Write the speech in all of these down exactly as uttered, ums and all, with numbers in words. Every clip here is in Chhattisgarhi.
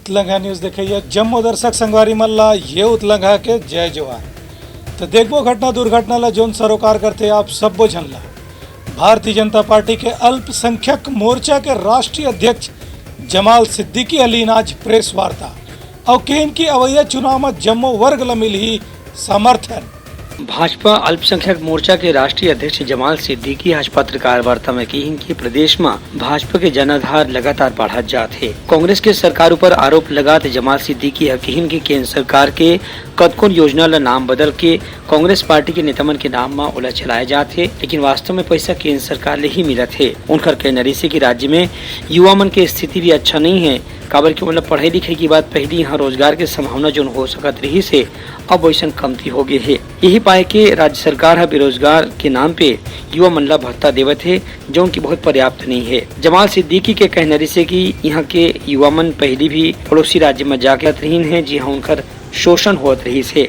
उतलंघा न्यूज देखइया जम्मो दर्शक संगवारी मन ला ये उतलंघा के जय जोहार। तो देखबो घटना दुर्घटना ला जोन सरोकार करथे आप सब्बो झन ला। भारतीय जनता पार्टी के अल्पसंख्यक मोर्चा के राष्ट्रीय अध्यक्ष जमाल सिद्दीकी ह लीन आज प्रेस वार्ता अउ केहेन कि अवइया चुनाव म जम्मो वर्ग ल मिलही समर्थन। भाजपा अल्पसंख्यक मोर्चा के राष्ट्रीय अध्यक्ष जमाल सिद्दीकी आज पत्रकार वार्ता में किहिन कि प्रदेश म भाजपा के जनाधार लगातार बढ़त जात हे। कांग्रेस के सरकार ऊपर आरोप लगात जमाल सिद्दीकी ह किहिन कि केंद्र सरकार के कतकोन योजना ल नाम बदल के कांग्रेस पार्टी के नेता मन के नाम म ओला चलाए जात हे, लेकिन वास्तव में पैसा केंद्र सरकार ले ही मिलत हे। उनकर कहना रहिसे कि राज्य में युवा मन के स्थिति भी अच्छा नहीं है, काबर कि ओमन ल पढ़ाई लिखाई के बाद पहली यहाँ रोजगार के संभावना जोन हो सकत रहिस हे, अब वैसन कमती हो गए हे। यही पाए के राज्य सरकार ह बेरोजगार के नाम पे युवा मन ला भत्ता देवत हे, जोन की बहुत पर्याप्त नहीं है। जमाल सिद्दीकी के कहना रहिसे कि यहाँ के युवा मन पहली भी पड़ोसी राज्य में जाके रहिन है, जिहाँ उनकर शोषण होत रहिस हे।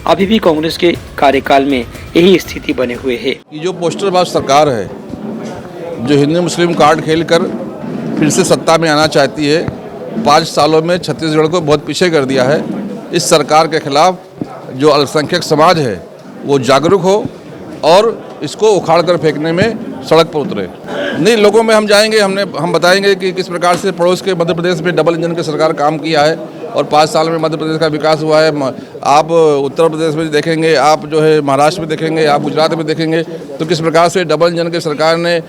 अभी भी कांग्रेस के कार्यकाल में यही स्थिति बने हुए है। ये जो पोस्टर बाज सरकार है, जो हिंदू मुस्लिम कार्ड खेलकर फिर से सत्ता में आना चाहती है, पाँच सालों में छत्तीसगढ़ को बहुत पीछे कर दिया है। इस सरकार के खिलाफ जो अल्पसंख्यक समाज है, वो जागरूक हो और इसको उखाड़ कर फेंकने में सड़क पर उतरे। नहीं, लोगों में हम जाएंगे, हमने, हम बताएंगे कि किस प्रकार से पड़ोस के मध्य प्रदेश में डबल इंजन की सरकार काम किया है और पाँच साल में मध्य प्रदेश का विकास हुआ है। म-, आप उत्तर प्रदेश में देखेंगे, आप जो है महाराष्ट्र में देखेंगे, आप गुजरात में देखेंगे, तो किस प्रकार से डबल इंजन की सरकार ने, अ,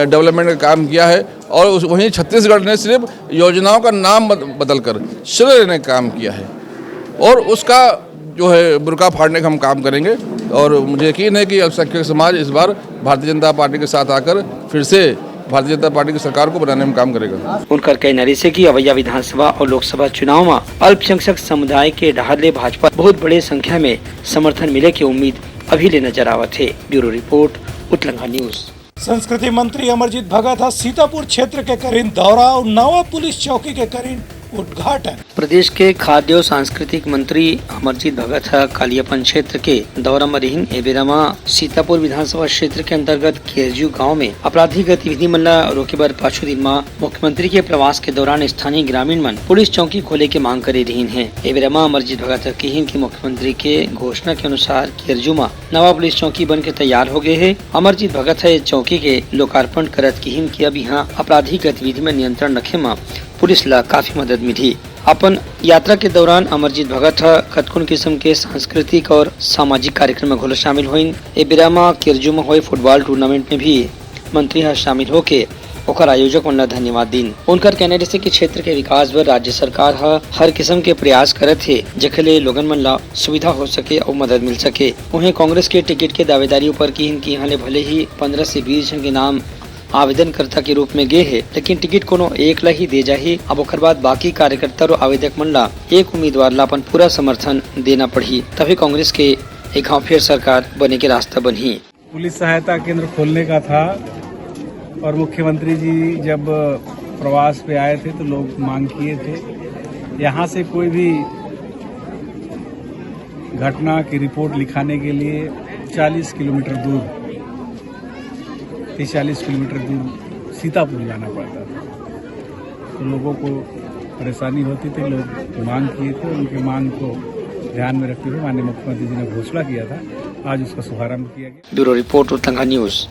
डेवलपमेंट का काम किया है और उस, वहीं छत्तीसगढ़ ने सिर्फ योजनाओं का नाम बद-, बदलकर श्रेय लेने का काम किया है और उसका जो है बुर्का फाड़ने का हम काम करेंगे। और मुझे यकीन है कि अल्पसंख्यक समाज इस बार भारतीय जनता पार्टी के साथ आकर फिर से भारतीय जनता पार्टी की सरकार को बनाने में काम करेगा। उनकर कहना रहिसे कि अवइया विधानसभा और लोकसभा चुनाव में अल्पसंख्यक समुदाय के डहार ले भाजपा बहुत बड़े संख्या में समर्थन मिले के उम्मीद अभी ले नजर आवत हे। ब्यूरो रिपोर्ट, उतलंघा न्यूज। संस्कृति मंत्री अमरजीत भगत ह सीतापुर क्षेत्र के करिन दौरा अउ नवा पुलिस चौकी के करिन उद्घाटन। प्रदेश के खाद्य अउ सांस्कृतिक मंत्री अमरजीत भगत ह काली अपन क्षेत्र के दौरा म रिहिन। ए बेरा म सीतापुर विधानसभा क्षेत्र के अंतर्गत केरजू गांव में आपराधिक गतिविधि मन ल रोके बर पाछू दिन म मुख्यमंत्री के प्रवास के दौरान स्थानीय ग्रामीण मन पुलिस चौकी खोले के मांग करे रिहिन हे। ए बेरा म अमरजीत भगत ह किहिन कि मुख्यमंत्री के घोषणा के अनुसार केरजू म नवा पुलिस चौकी बन के तैयार हो गए हे। अमरजीत भगत ह ए चौकी के लोकार्पण करत किहिन कि अब इहां आपराधिक गतिविधि में नियंत्रण रखे म पुलिस ला काफी मदद मिलही। अपन यात्रा के दौरान अमरजीत भगत ह कतकोन किस्म के सांस्कृतिक और सामाजिक कार्यक्रम में घलो शामिल होइन। ए बेरा म केरजू म होए फुटबॉल टूर्नामेंट में भी मंत्री ह शामिल होके ओकर आयोजक मन ला धन्यवाद दीन। उनकर कहना रहिसे कि क्षेत्र के विकास बर राज्य सरकार ह हर किस्म के प्रयास करत हे, जेखर ले लोगन मन ला सुविधा हो सके अउ मदद मिल सके। उहें कांग्रेस के टिकट के दावेदारी ऊपर किहिन कि इहां ले भले ही पंद्रह से बीस झन के नाम आवेदनकर्ता के रूप में गे हे, लेकिन टिकट कोनो एक ला ही दे जाही। अब ओकर बाद बाकी कार्यकर्ता अउ आवेदक मन ला एक उम्मीदवार ला अपन पूरा समर्थन देना पड़ही, तभी कांग्रेस के एक घाव फिर सरकार बने के रास्ता बनही। पुलिस सहायता केंद्र खोलने का था और मुख्यमंत्री जी जब प्रवास पे आए थे तो लोग मांग किए थे, यहाँ से कोई भी घटना की रिपोर्ट लिखाने के लिए चालीस किलोमीटर दूर, तीस चालीस किलोमीटर दूर सीतापुर जाना पड़ता था। तो लोगों को परेशानी होती थी, लोग मांग किए थे, उनके मांग को ध्यान में रखते हुए माननीय मुख्यमंत्री जी ने घोषणा किया था, आज उसका शुभारंभ किया गया। ब्यूरो रिपोर्ट, उतलंघा न्यूज।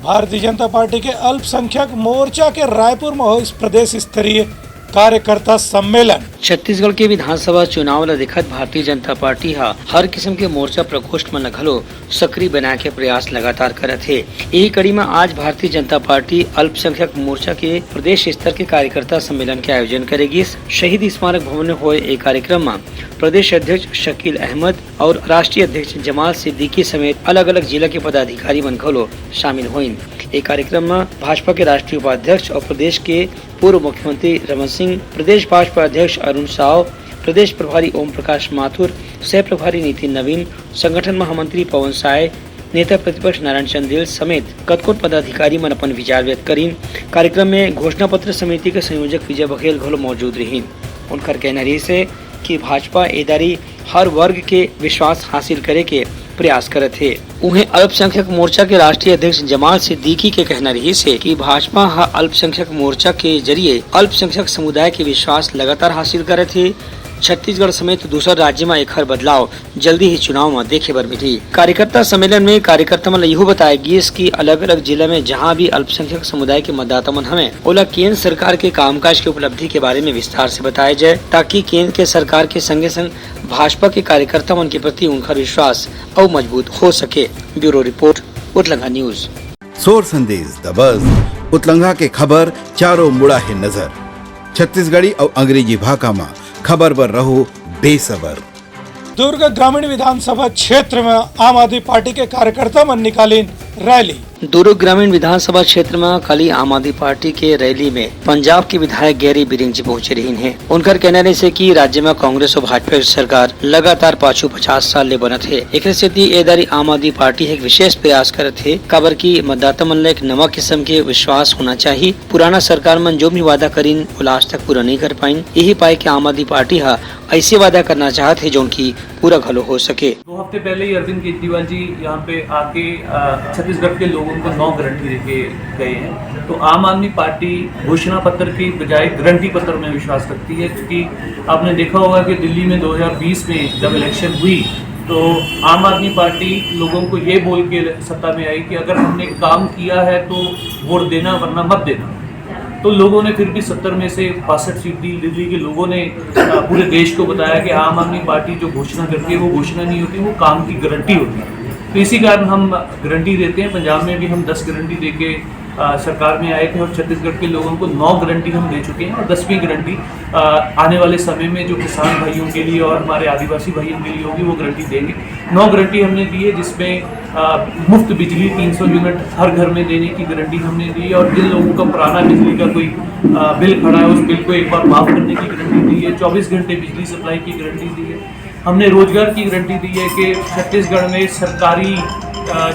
भारतीय जनता पार्टी के अल्पसंख्यक मोर्चा के रायपुर में होइस प्रदेश स्तरीय कार्यकर्ता सम्मेलन। छत्तीसगढ़ के विधानसभा चुनाव ल देखत भारतीय जनता पार्टी ह हर किस्म के मोर्चा प्रकोष्ठ मन ल घलो सक्रिय बनाए के प्रयास लगातार करत हे। यही कड़ी म आज भारतीय जनता पार्टी अल्पसंख्यक मोर्चा के प्रदेश स्तर के कार्यकर्ता सम्मेलन के आयोजन करे गिस। शहीद स्मारक भवन में होए ए कार्यक्रम म प्रदेश अध्यक्ष शकील अहमद और राष्ट्रीय अध्यक्ष जमाल सिद्दीकी समेत अलग-अलग जिला के पदाधिकारी मन घलो शामिल होइन। ए कार्यक्रम म भाजपा के राष्ट्रीय उपाध्यक्ष और प्रदेश के पूर्व मुख्यमंत्री रमन सिंह, प्रदेश भाजपा अध्यक्ष अरुण साव, प्रदेश प्रभारी ओम प्रकाश माथुर, सह प्रभारी नितिन नवीन, संगठन महामंत्री पवन साय, नेता प्रतिपक्ष नारायण चंदेल समेत कतकोन पदाधिकारी मन अपन विचार व्यक्त करिन। कार्यक्रम में घोषणा पत्र समिति के संयोजक विजय बघेल घलो मौजूद रहिन। उनकर कहना रहिस हे कि भाजपा ए दारी हर वर्ग के विश्वास हासिल करे के प्रयास करत हे। उहें, अल्पसंख्यक मोर्चा के राष्ट्रीय अध्यक्ष जमाल सिद्दीकी के कहना रहिस हे कि भाजपा ह अल्पसंख्यक मोर्चा के जरिए अल्पसंख्यक समुदाय के विश्वास लगातार हासिल करत हे। छत्तीसगढ़ समेत दूसर राज्य म एखर बदलाव जल्दी ही चुनाव म देखे बर मिलही। कार्यकर्ता सम्मेलन में कार्यकर्ता मन ल इहो बताय गिस कि अलग-अलग जिला में जहां भी अल्पसंख्यक समुदाय के मतदाता मन हवंय, ओला केंद्र सरकार के कामकाज के उपलब्धि के बारे में विस्तार से बताया जाए, ताकि केंद्र के सरकार के संगे-संग भाजपा के कार्यकर्ता मन के प्रति उनकर विश्वास अउ मजबूत हो सके। ब्यूरो रिपोर्ट, उतलंगा न्यूज। सोर संदेश दबस, उतलंगा के खबर चारों मुड़ा हे नजर। छत्तीसगढ़ी अउ अंग्रेजी भाखा म खबर बर रहो बेसबर। दुर्ग ग्रामीण विधानसभा क्षेत्र में आम आदमी पार्टी के कार्यकर्ता मन निकालिन रैली। दुर्ग ग्रामीण विधानसभा क्षेत्र में काली आम आदमी पार्टी के रैली में पंजाब के विधायक गैरी बिरिंग जी पहुंचे रहिन हे। उनकर कहना रहिस हे कि राज्य में कांग्रेस अउ भाजपा के सरकार लगातार पाछू पचास साल ले बनत हे। एखरे सेती ए दारी आम आदमी पार्टी ह एक विशेष प्रयास करत हे, काबर कि मतदाता मन ल एक नवा किस्म के विश्वास होना चाही। पुराना सरकार मन जो भी वादा करिन, ओला आज तक पूरा नइ कर पाइन। यही पाय के आम आदमी पार्टी ह ऐसे वादा करना चाहत हे, जोन की पूरा घलो हो सके। दो हफ्ते पहले ही अरविंद केजरीवाल जी यहाँ पे आके, अ, छत्तीसगढ़ के लोगों को नौ गारंटी देके गए हैं। तो आम आदमी पार्टी घोषणा पत्र की बजाय गारंटी पत्र में विश्वास रखती है, क्योंकि आपने देखा होगा कि दिल्ली में दो हज़ार बीस में जब इलेक्शन हुई, तो आम आदमी पार्टी लोगों को ये बोल के सत्ता में आई कि अगर हमने काम किया है तो वोट देना, वरना मत देना। तो लोगों ने फिर भी सत्तर में से बासठ सीट दी। दिल्ली के लोगों ने, अ, पूरे देश को बताया कि आम आदमी पार्टी जो घोषणा करती है, वो घोषणा नहीं होती, वो काम की गारंटी होती है। तो इसी कारण हम गारंटी देते हैं। पंजाब में भी हम दस गारंटी देके, अ, सरकार में आए थे और छत्तीसगढ़ के लोगों को नौ गारंटी हम दे चुके हैं और दसवीं गारंटी, अ, आने वाले समय में जो किसान भाइयों के लिए और हमारे आदिवासी भाइयों के लिए होगी, वो गारंटी देंगे। नौ गारंटी हमने दी है, जिसमें, अ, मुफ्त बिजली तीन सौ यूनिट हर घर में देने की गारंटी हमने दी है और जिन लोगों का पुराना बिजली का कोई, अ, बिल खड़ा है, उस बिल को एक बार माफ करने की गारंटी दी है, चौबीस घंटे बिजली सप्लाई की गारंटी दी है। हमने रोजगार की गारंटी दी है कि छत्तीसगढ़ में सरकारी, अ,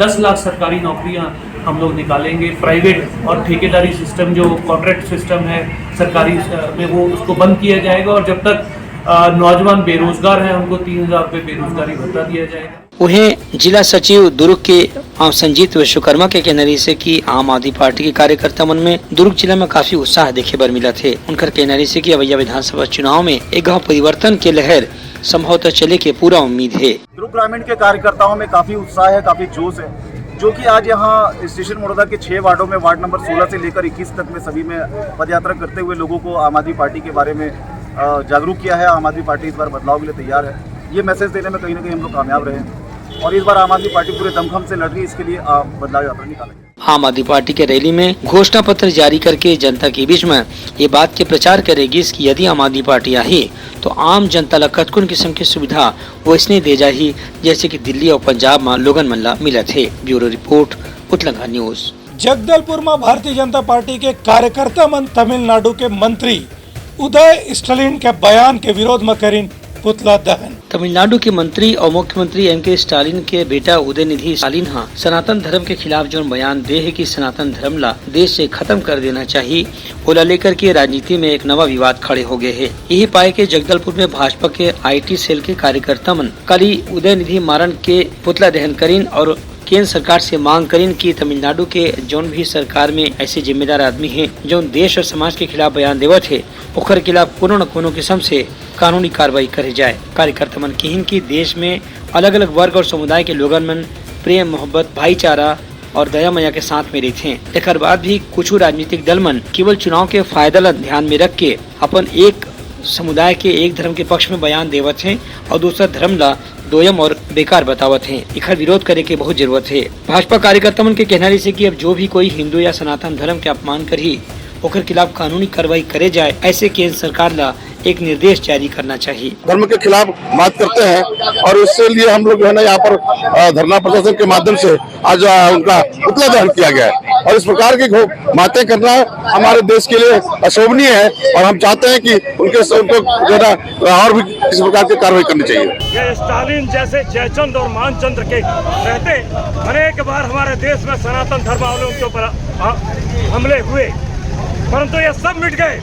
दस लाख सरकारी नौकरियां हम लोग निकालेंगे। प्राइवेट और ठेकेदारी सिस्टम, जो कॉन्ट्रैक्ट सिस्टम है सरकारी, अ, में, वो, उसको बंद किया जाएगा और जब तक, अ, नौजवान बेरोजगार हैं, उनको तीन हज़ार रुपये बेरोजगारी भत्ता दिया जाएगा। उहें, जिला सचिव दुर्ग के, अ, संजीत विश्वकर्मा के कहना रहिस हे कि आम आदमी पार्टी के कार्यकर्ता मन में दुर्ग जिला में काफी उत्साह देखे बर मिलत हे। उनकर कहना रहिस हे कि अवइया विधानसभा चुनाव में एक घाव परिवर्तन के लहर संभवतः चले के पूरा उम्मीद हे। दुर्ग ग्रामीण के कार्यकर्ताओं में काफी उत्साह है, काफी जोश है, जो कि आज यहाँ स्टेशन मुड़दा के छह वार्डों में, वार्ड नंबर सोलह से लेकर इक्कीस तक में सभी में पदयात्रा करते हुए लोगों को आम आदमी पार्टी के बारे में, अ, जागरूक किया है। आम आदमी पार्टी इस बार बदलाव के लिए तैयार है। ये मैसेज देने में कहीं ना कहीं हम लोग कामयाब रहे हैं और इस बार आम आदमी पार्टी पूरे दमखम से लड़ रही है, इसके लिए, अ, बदलाव यात्रा निकालेंगे। आम आदमी पार्टी के रैली में घोषणा पत्र जारी करके जनता के बीच में ये बात के प्रचार करे गिस कि यदि आम आदमी पार्टी आही, तो आम जनता ला कतकोन किस्म के सुविधा वैसने दे जाही, जैसे कि दिल्ली अउ पंजाब म लोगन मन ला मिलत हे। ब्यूरो रिपोर्ट, उतलंगा न्यूज। जगदलपुर म भारतीय जनता पार्टी के कार्यकर्ता मन तमिलनाडु के मंत्री उदय स्टालिन के बयान के विरोध म करिन पुतला दहन। तमिलनाडु के मंत्री अउ मुख्यमंत्री एम के स्टालिन के बेटा उदयनिधि स्टालिन ह सनातन धर्म के खिलाफ जोन बयान दे हे कि सनातन धर्म ला देश से खत्म कर देना चाही, ओला लेकर के राजनीति में एक नवा विवाद खड़े हो गए हे। यही पाए के जगदलपुर में भाजपा के आईटी सेल के कार्यकर्ता मन काली उदयनिधि मारन के पुतला दहन करिन और केंद्र सरकार से मांग करिन कि तमिलनाडु के जौन भी सरकार में ऐसे जिम्मेदार आदमी हे, जौन देश और समाज के खिलाफ बयान देवत हे, ओकर खिलाफ कोनो न कोनो किस्म से कानूनी कार्रवाई करे जाए। कार्यकर्ता मन किहिन कि देश में अलग-अलग वर्ग और समुदाय के लोगन मन प्रेम, मोहब्बत, भाईचारा और दया मया के साथ में रहिथें। एकर बाद भी कुछ राजनीतिक दल मन केवल चुनाव के फायदा ला ध्यान में रख के अपन एक समुदाय के, एक धर्म के पक्ष में बयान देवत हें और दूसरा धर्म ला दोयम और बेकार बतावत हें। एखर विरोध करे के बहुत जरूरत हे। भाजपा कार्यकर्ता मन के कहना रहिसे कि अब जो भी कोई हिंदू या सनातन धर्म के अपमान करही, ओकर खिलाफ कानूनी कार्रवाई करे जाए, ऐसे केंद्र सरकार ला एक निर्देश जारी करना चाहिए। धर्म के खिलाफ बात करते हैं और इसके लिए हम लोग जो है ना यहाँ पर, अ, धरना प्रदर्शन के माध्यम से आज, अ, उनका पुतला दहन किया गया है और इस प्रकार की घो-, बातें करना हमारे देश के लिए अशोभनीय है और हम चाहते हैं कि उनके स-, उनको जो है ना और भी किसी प्रकार की कार्रवाई करनी चाहिए। ये स्टालिन जैसे जयचंद और मानचंद्र के रहते अनेक बार हमारे देश में सनातन धर्मावलंबियों के ऊपर, अ, हमले हुए, परंतु ये सब मिट गए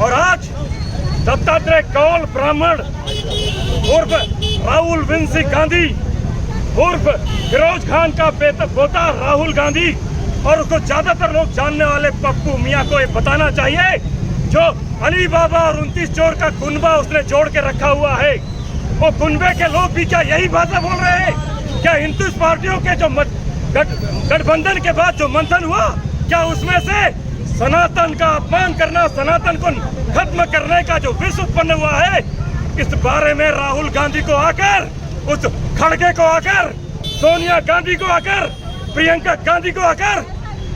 और आज दत्तात्रेय कौल ब्राह्मण उर्फ राहुल विंसी गांधी उर्फ फिरोज खान का बेटा, पोता राहुल गांधी और उसको ज्यादातर लोग जानने वाले पप्पू मियाँ को ये बताना चाहिए, जो अली बाबा और उनतीस चोर का कुनबा उसने जोड़ के रखा हुआ है। वो कुनबे के लोग भी क्या यही भाषा बोल रहे हैं? क्या उनतीस पार्टियों के जो मत-, गठ-, गठबंधन के बाद जो मंथन हुआ, क्या उसमें से सनातन का अपमान करना, सनातन को खत्म करने का जो विष उत्पन्न हुआ है, इस बारे में राहुल गांधी को आकर, उस खड़गे को आकर, सोनिया गांधी को आकर, प्रियंका गांधी को आकर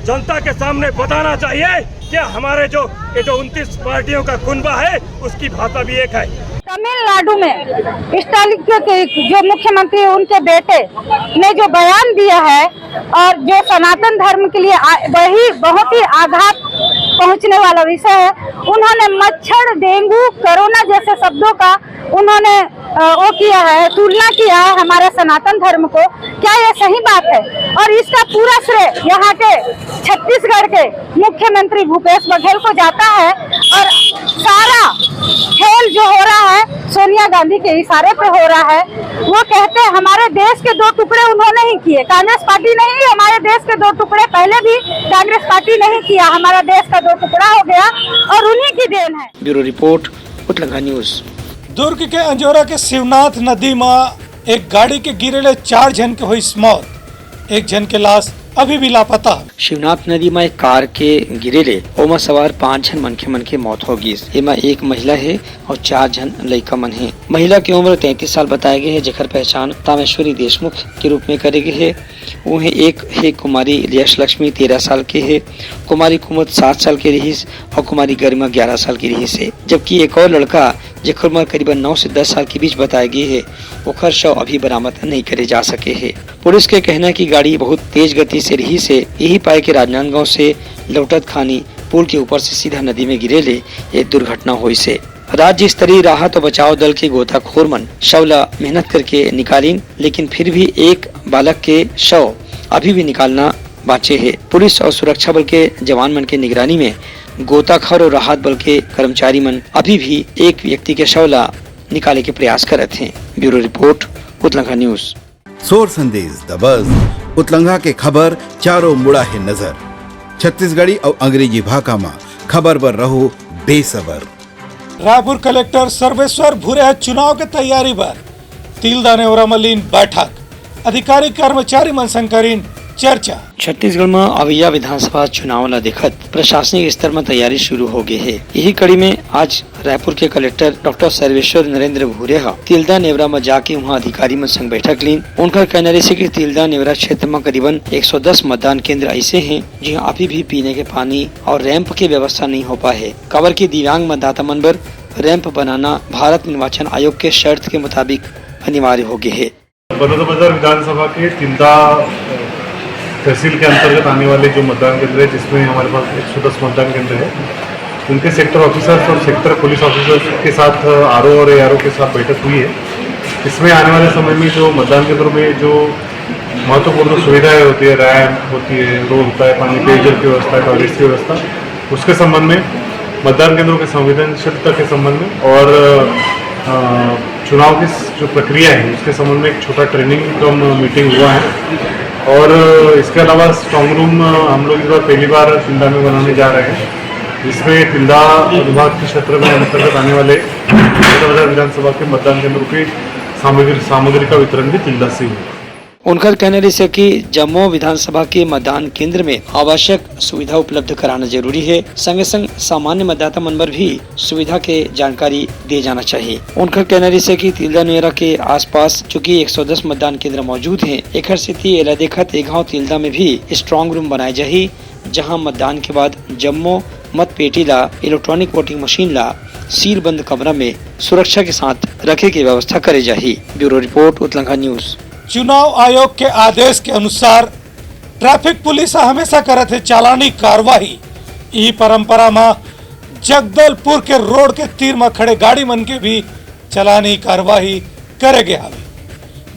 जनता के सामने बताना चाहिए कि हमारे जो, ये जो उनतीस पार्टियों का कुनबा है, उसकी भाषा भी एक है। तमिलनाडु में स्टालिन के, के जो मुख्यमंत्री, उनके बेटे ने जो बयान दिया है और जो सनातन धर्म के लिए आ-, वही बहुत ही आघात पहुंचने वाला विषय है। उन्होंने मच्छर, डेंगू, कोरोना जैसे शब्दों का उन्होंने, अ, वो किया है, तुलना किया है हमारे सनातन धर्म को। क्या यह सही बात है? और इसका पूरा श्रेय यहाँ के छत्तीसगढ़ के मुख्यमंत्री भूपेश बघेल को जाता है और सारा खेल जो हो रहा है सोनिया गांधी के इशारे पे हो रहा है। वो कहते हैं हमारे देश के दो टुकड़े उन्होंने ही किए, कांग्रेस पार्टी ने ही हमारे देश के दो टुकड़े, पहले भी कांग्रेस पार्टी ने ही किया, हमारा देश का दो टुकड़ा हो गया और उन्हीं की देन है। ब्यूरो रिपोर्ट, उतलंगा न्यूज। दुर्ग के अंजोरा के शिवनाथ नदी म एक गाड़ी के गिरे ले चार झन के होइस मौत, एक झन के लाश अभी भी लापता। शिवनाथ नदी म एक कार के गिरे ले ओमा सवार पांच झन मनखे मन के मौत हो गिस। एमा एक महिला हे और चार झन लइका मन हे। महिला के उम्र तैंतीस साल बताए गे हे, जेकर पहचान तामेश्वरी देशमुख के रूप में करे गे हे। उहें एक हे कुमारी यशलक्ष्मी, तेरह साल के हे, कुमारी कुमुद सात साल के रिहिस और कुमारी गरिमा ग्यारह साल के रिहिस हे, जबकि एक और लड़का, जेकर उम्र करीबन नौ से दस साल के बीच बताए गे हे, ओकर शव अभी बरामद नहीं करे जा सके हे। पुलिस के कहना हे कि गाड़ी बहुत तेज गति से रिहिस हे, यही पाए के राजनांदगांव से लौटत खानी पुल के ऊपर से सीधा नदी में गिरे ले ये दुर्घटना होइस हे। राज्य स्तरीय राहत और बचाव दल के गोताखोर मन शव ला मेहनत करके निकालिन, लेकिन फिर भी एक बालक के शव अभी भी निकालना बांचे हे। पुलिस और सुरक्षा बल के जवान मन के निगरानी में गोताखोर और राहत बल के कर्मचारी मन अभी भी एक व्यक्ति के शव ला निकाले के प्रयास करत हें। ब्यूरो रिपोर्ट, उतलंगा न्यूज। सोर संदेश द बज, उतलंगा के खबर चारों मुड़ा हे नजर। छत्तीसगढ़ी अउ अंग्रेजी भाखा म खबर बर रहो बेसबर। रायपुर कलेक्टर सर्वेश्वर भूरे ह चुनाव के तैयारी बर तिल्दा नेवरा म लीन बैठक, अधिकारी कर्मचारी मन संग करिन चर्चा। छत्तीसगढ़ म अवइया विधानसभा चुनाव ल देखत प्रशासनिक स्तर म तैयारी शुरू हो गे हे। यही कड़ी में आज रायपुर के कलेक्टर डॉक्टर सर्वेश्वर नरेंद्र भूरे ह तिल्दा नेवरा म जाके उहां अधिकारी मन संग बैठक लीन। उनकर कहना रहिस हे कि तिल्दा नेवरा क्षेत्र म करीबन एक सौ दस मतदान केंद्र अइसे हे, जिहां अभी भी पीने के पानी और रैंप के व्यवस्था नहीं हो पाए हे, काबर कि दिव्यांग मतदाता मन बर रैंप बनाना भारत निर्वाचन आयोग के शर्त के मुताबिक अनिवार्य हो गे हे। बलौदाबाजार विधानसभा के तिल्दा, अ, तहसील के अंतर्गत आने वाले जो मतदान केंद्र है, जिसमें हमारे पास एक सौ दस मतदान केंद्र है, उनके सेक्टर ऑफिसर्स और सेक्टर पुलिस ऑफिसर्स के साथ, अ, आरओ और एआरओ के साथ बैठक हुई है। इसमें आने वाले समय में जो मतदान केंद्रों में जो महत्वपूर्ण सुविधाएं होती है, रैंप होती है, रोड होता है, पानी, पेयजल की व्यवस्था, टॉयलेट्स की व्यवस्था, उसके संबंध में, मतदान केंद्रों के संवेदनशीलता के संबंध में और, अ, चुनाव की जो प्रक्रिया है, उसके संबंध में एक छोटा ट्रेनिंग कम मीटिंग हुआ है। और इसके अलावा स्ट्रांग रूम, हम लोग इस बार पहली बार तिल्दा में बनाने जा रहे हैं, जिसमें तिल्दा अनुभाग के क्षेत्र में अंतर्गत आने वाले बलौदाबाजार विधानसभा के मतदान केंद्रों की सामग्री, सामग्री का वितरण भी तिल्दा से ही होगा। उनकर कहना रहिस हे कि जम्मो विधानसभा के मतदान केंद्र में आवश्यक सुविधा उपलब्ध कराना जरूरी हे, संगे संग सामान्य मतदाता मन बर भी सुविधा के जानकारी दिए जाना चाहिए। उनकर कहना रहिस हे कि तिल्दा नेवरा के आसपास चूंकि एक सौ दस मतदान केंद्र मौजूद हे, एकर सेती एला देखत ए गांव तिल्दा में भी स्ट्रांग रूम बनाए जाही, जहां मतदान के बाद जम्मो मतपेटी ला, इलेक्ट्रॉनिक वोटिंग मशीन ला सीलबंद कमरा में सुरक्षा के साथ रखे के व्यवस्था करे जाही। ब्यूरो रिपोर्ट, उतलंगा न्यूज। चुनाव आयोग के आदेश के अनुसार ट्रैफिक पुलिस ह हमेशा करत हे चालानी कार्रवाई। ई परंपरा म जगदलपुर के रोड के तीर म खड़े गाड़ी मन के भी चालानी कार्रवाई करे गे हावे।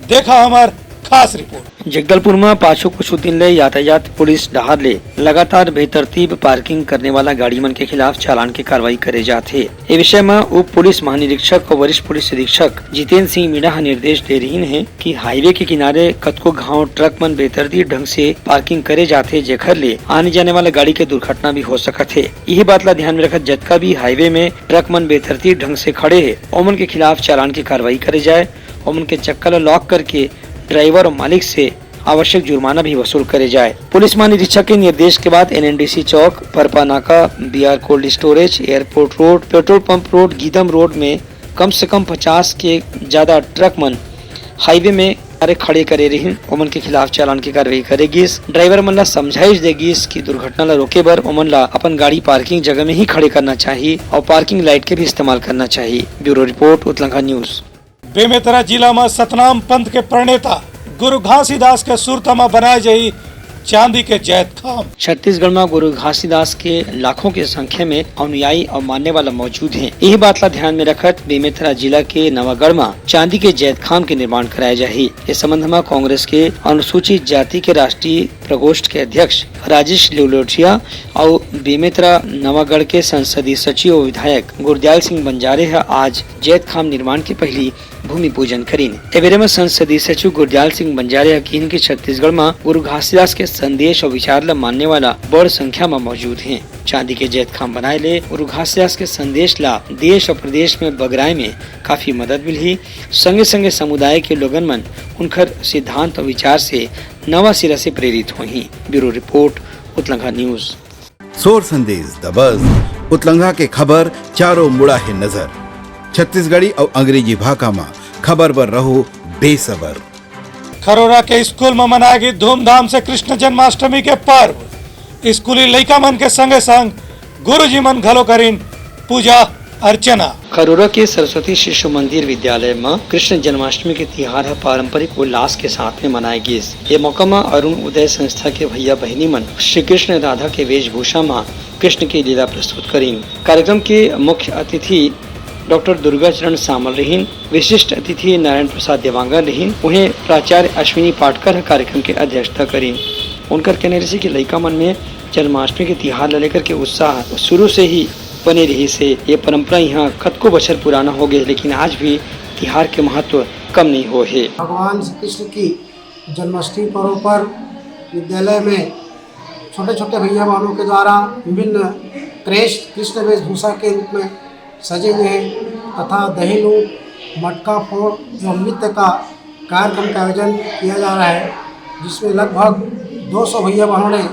देखा हमर खास रिपोर्ट। जगदलपुर म पाछू कुछ दिन ले यातायात पुलिस डहार ले लगातार बेतरतीब पार्किंग करने वाला गाड़ी मन के खिलाफ चालान के कार्रवाई करे जात हे। ए विषय म उप पुलिस महानिरीक्षक अउ वरिष्ठ पुलिस अधीक्षक जितेंद्र सिंह मीणा ह निर्देश दे रिहिन हे कि हाईवे के किनारे कतको घांव ट्रक मन बेतरतीब ढंग से पार्किंग करे जाथे, जेखर ले आने जाने वाला गाड़ी के दुर्घटना भी हो सकत हे। इही बात ला ध्यान में रखत जतका भी हाईवे में ट्रक मन बेतरतीब ढंग से खड़े हे, ओमन के खिलाफ चालान के कार्रवाई करे जाए। ओमन के चक्का ल लॉक करके ड्राइवर अउ मालिक से आवश्यक जुर्माना भी वसूल करे जाए। पुलिस महानिरीक्षक के निर्देश के बाद एनएनडीसी चौक, परपा नाका, BR cold storage, airport road, petrol pump road, Geedam road में कम से कम पचास के ज्यादा ट्रक मन हाईवे में अरे खड़े करे रिहिन, ओमन के खिलाफ चालान के कार्रवाई करे गिस। ड्राइवर मन ला समझाइश दे गिस कि दुर्घटना ला रोके बर ओमन ला अपन गाड़ी पार्किंग जगह में ही खड़े करना चाहिए और पार्किंग लाइट के भी इस्तेमाल करना चाहिए। ब्यूरो रिपोर्ट, उतलंघा न्यूज। बेमेतरा जिला म सतनाम पंथ के प्रणेता गुरु घासीदास के सुरता म बनाए जाही चांदी के जैतखाम। छत्तीसगढ़ म गुरु घासीदास के लाखों के संख्या में अनुयायी और मानने वाला मौजूद हैं। यही बात ला ध्यान में रखत बेमेतरा जिला के नवागढ़ म चांदी के जैतखाम के निर्माण कराया जाही। इस संबंध म कांग्रेस के अनुसूचित जाति के राष्ट्रीय प्रकोष्ठ के अध्यक्ष राजेश लिलोटिया अउ बेमेतरा नवागढ़ के संसदीय सचिव अउ विधायक गुरदयाल सिंह बंजारे ह आज जैतखाम निर्माण के पहली भूमि पूजन करिन। ए बेरा म संसदीय सचिव गुरदयाल सिंह बंजारे ह किहिन कि छत्तीसगढ़ म गुरु घासीदास के संदेश अउ विचार ल मानने वाला बड़ संख्या म मौजूद हे। चांदी के जैतखाम बनाए ले गुरु घासीदास के संदेश ला देश अउ प्रदेश में बगराए में काफी मदद मिलही। संगे संगे समुदाय के लोगन मन उनकर सिद्धांत अउ विचार से नवा सिरा से प्रेरित होही। ब्यूरो रिपोर्ट, उतलंघा न्यूज। सोर संदेश द बज, उतलंघा के खबर चारों मुड़ा हे नजर। छत्तीसगढ़ी अउ अंग्रेजी भाखा म खबर बर रहो बेसबर। खरोरा के स्कूल म मनाए गे धूमधाम से कृष्ण जन्माष्टमी के पर्व। स्कूली लइका मन के संगे संग गुरुजी मन घलो करिन पूजा अर्चना। खरोरा के सरस्वती शिशु मंदिर विद्यालय म कृष्ण जन्माष्टमी के तिहार ह पारंपरिक उल्लास के साथ में मनाए गिस। ये मौका म अरुण उदय संस्था के भैया बहिनी मन श्री कृष्ण राधा के वेशभूषा म कृष्ण के लीला प्रस्तुत करिन। कार्यक्रम के मुख्य अतिथि डॉक्टर दुर्गा चरण सामल रहिन, विशिष्ट अतिथि नारायण प्रसाद देवांगन रहिन, उहें प्राचार्य अश्विनी पाटकर ह कार्यक्रम के अध्यक्षता करिन। उनकर कहना रहिस कि लइका मन में जन्माष्टमी के तिहार ल लेकर के उत्साह शुरू से ही बने रहिस हे। ये परंपरा इहाँ कतको बछर पुराना हो गे, लेकिन आज भी तिहार के महत्व कम नहीं होए हे। भगवान श्री कृष्ण की जन्माष्टमी पर्व पर विद्यालय में छोटे-छोटे भैया बहनों के द्वारा विभिन्न क्रेश कृष्ण वेशभूषा के रूप में सजे हुए हैं तथा दही लूट, मटका फोड़ एवं नृत्य का कार्यक्रम का आयोजन किया जा रहा है, जिसमें लगभग दो सौ भैया बहनों ने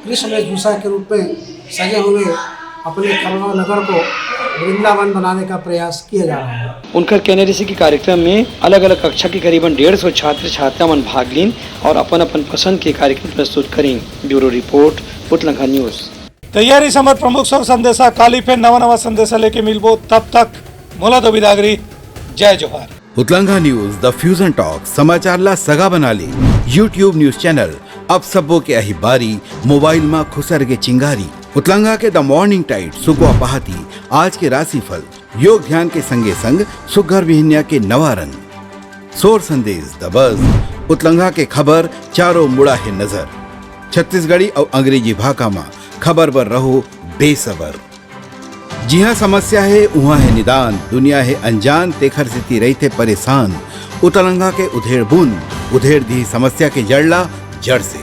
कृष्ण वेशभूषा के रूप में सजे हुए अपने खरोरा नगर को वृंदावन बनाने का प्रयास किया जा रहा है। उनकर कहना रहिस कि कार्यक्रम में अलग-अलग कक्षा के करीबन डेढ़ सौ छात्र छात्रा मन भाग लीन और अपन-अपन पसंद के कार्यक्रम प्रस्तुत करिन। ब्यूरो रिपोर्ट, उतलंघा न्यूज। तैयारी से हमर प्रमुख सोर संदेशा, काली फेर नवा नवा संदेशा लेके मिलबो, तब तक मोला दो बिदागरी, जय जोहार। उतलंघा न्यूज, द फ्यूजन टॉक, समाचार ला सगा बना ले। YouTube न्यूज चैनल, अब सबो के अही बारी, मोबाइल मा खुसर के चिंगारी। उतलंघा के द मॉर्निंग टाइड, सुकवा पहाती, आज के राशिफल, योग ध्यान के संगे संग सुग्घर बिहनिया के नवा रंग। सोर संदेश, द बज, उतलंघा के खबर, चारों मुड़ा हे नजर। छत्तीसगढ़ी अउ अंग्रेजी भाखा मा खबर बर रहो बेसबर। जिहाँ समस्या हे, उहाँ हे निदान, दुनिया हे अनजान, तेखर सेती रहिथे परेशान। उतलंघा के उधेड़ बुन, उधेड़ दिही समस्या के जड़ ला जड़ से।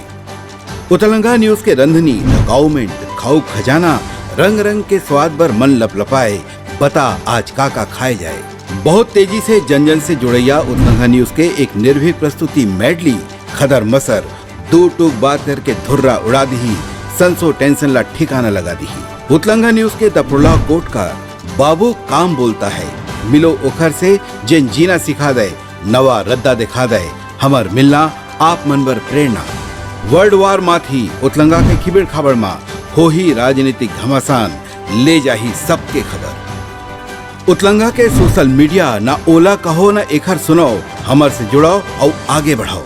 उतलंघा न्यूज के रंधनी, द काउमेंट, खाऊ खजाना, रंग रंग के स्वाद बर मन लपलपाए, बता आज का का खाए जाए। बहुत तेजी से जन जन से जुड़ैया उतलंघा न्यूज के एक निर्भीक प्रस्तुति मेडली, खदर मसर, दू टूक बात करके धुर्रा उड़ा दिही, संसो टेंशन ला ठिकाना लगा दिही। उतलंघा न्यूज के द प्रोलॉग कोट का बाबू काम बोलता है, मिलो ओखर से जेन जीना सिखा दे, नवा रद्दा दिखा दे, हमर मिलना आप मन बर प्रेरणा। वर्ल्ड वार माथी उतलंगा के खिबेड़ खाबड़ मा होही राजनीतिक घमासान, ले जाही सबके खबर। उतलंगा के सोशल मीडिया ना ओला कहो ना एखर सुनाओ, हमर से जुड़ाओ अउ आगे बढ़ाओ।